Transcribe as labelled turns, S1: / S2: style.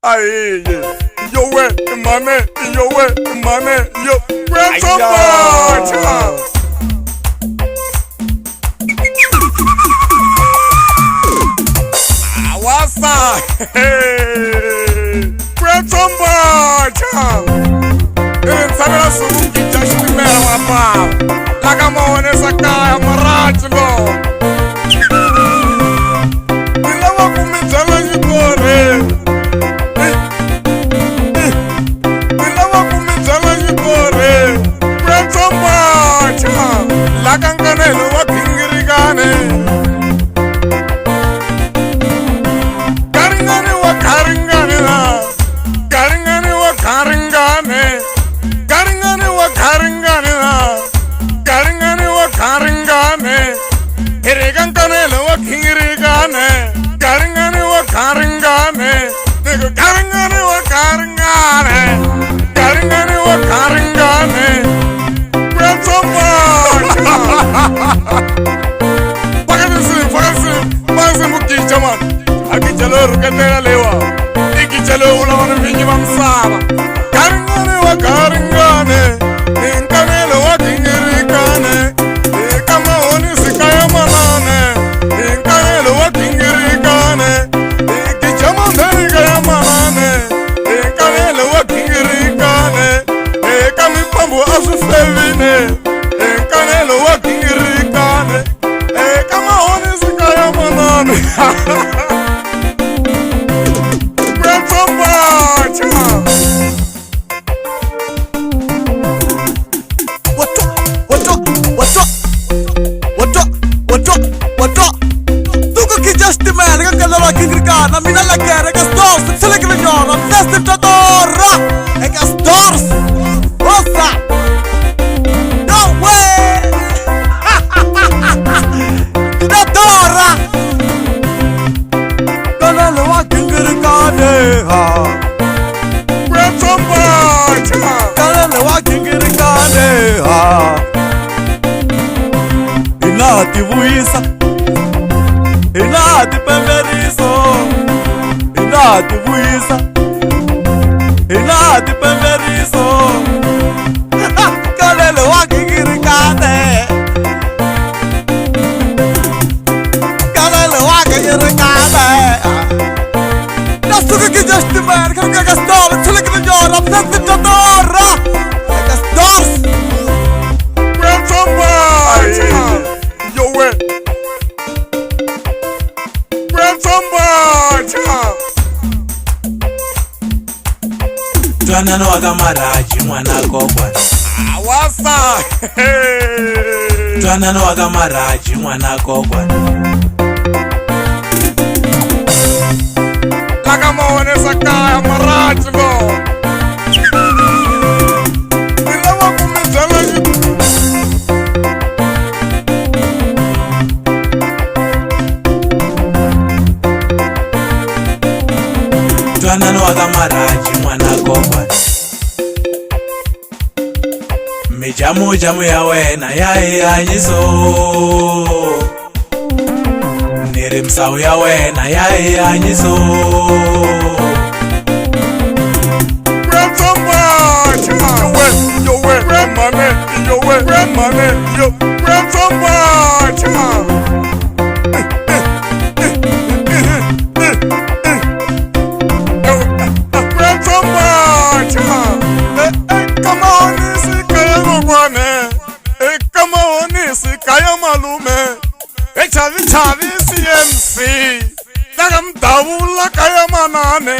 S1: Aye, yowe, mane, yowe, mane, yo. Kwentobacha. Awasa. Kwentobacha. Ntshamela suku ngija xitimela wa bava. Laka maonesa kaya maraji lo. Ni lava ku mi byela xitori. Ni lava ku mi byela xitori. Kwentobacha. Laka nkanelo wa gingirikane. Garingani wa garingani la. Garingani wa garingane. Garingani wa garingani la. Garingani wa garingane. Hi ri ka nkanelo wa gingirikane. Garingani wa garingane. Ni ku garingani wa garingane. Garingani wa garingane. Kwentobacha. Faka tinsimu, faka tinsimu, faka tinsimu gija mani. A gija loyi rhuketela leyiwa. I gija loyi u lava ni vinyi va misava. Garingani wa garingane. I nkanelo wa gingirikane. Eka mahonisi kaya manane. I nkanelo wa gingirikane. I gija mandheni kaya manane. I nkanelo wa gingirikane. Eka mipambo a swi fevine. I nkanelo wa gingirikane. Eka mahonisi kaya manane. Kwentobacha.
S2: Watwa, watwa, watwa, watwa, watwa, watwa. Tuku ki just man, ka kalala kingirikana, mina la kere ka stars, tsele ke nyora, festive tatora, e ka stars. Rosa. No way. Tatora. Kalala wa kingirikane ha.
S1: Kwentobacha.
S2: Kalala wa kingirikane ha. Ina ti vuyisa ina ti pemberiso ina ti vuyisa ina ti pemberiso kalele wa gingirikane kalele wa gingirikane Nasuka ki just man ka ka stars tsele ke nyora festive tatora ka stars
S1: Kwentobacha. Yowe. Kwentobacha.
S3: Ntwanano wa ka maraji n'wana kokwana.
S1: Awasa.
S3: Ntwanano wa ka maraji n'wana kokwana.
S1: Laka maonesa kaya maraji lo. Ni lava ku mi byela xi
S3: Ntwanano wa ka maraji n'wana kokwana. Mijamujamu ya wena ya hi hanyiso. Ni ri misawu ya wena ya hi hanyiso.
S1: Kwentobacha. Yowe, yowe, mane, yowe, mane, yo. Kwentobacha. Kwentobacha. Eka mahonisi kaya kokwane. Eka mahonisi kaya malume. Echavi chavi CMC. Laka mdavula kaya manane.